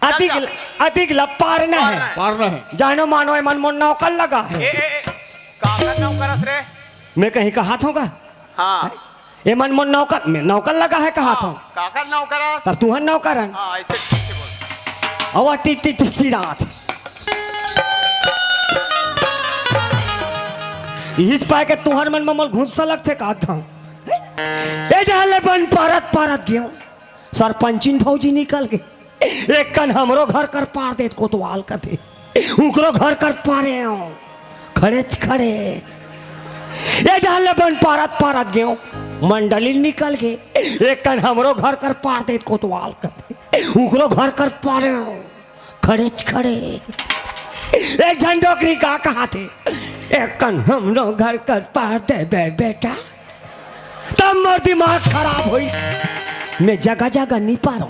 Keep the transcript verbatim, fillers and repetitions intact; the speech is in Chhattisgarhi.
अतिक, अतिक ला पारना हे। पारना हे। जानो मानो, एमन मोर नौकर लगा हे। ए, ए, ए, काकर नौकर अस रे? मैं कहीं कहात हों का? हाँ। एमन मोर नौकर, मैं नौकर लगा हे कहात हों। काकर नौकर अस? तब तुहर नौकर हन। हाँ, ऐसे ठीक से बोल। अवा टी, टी, टी, टी रात। इस पाय के तुहर मन में मोला गुस्सा लगथे कहात हों। ए जहाँ ले बन पारत पारत गेंव। सरपंचिन भौजी निकल गे। एक कन हमरो घर कर पार देत कोतवाल कथे। उकरो घर कर पारेंव। खड़ेच खड़े। ए जहाँ ले बन पारत पारत गेंव। मंडलिन निकल गे। एक कन हमरो घर कर पार देत कोतवाल कथे। उकरो घर कर पारेंव। खड़ेच खड़े। एक झन डोकरी का कहाथे। एक कन हमरो घर कर पार देबे बेटा। तब मोर दिमाग खराब होइस। मैं जगह जगह नी पारों।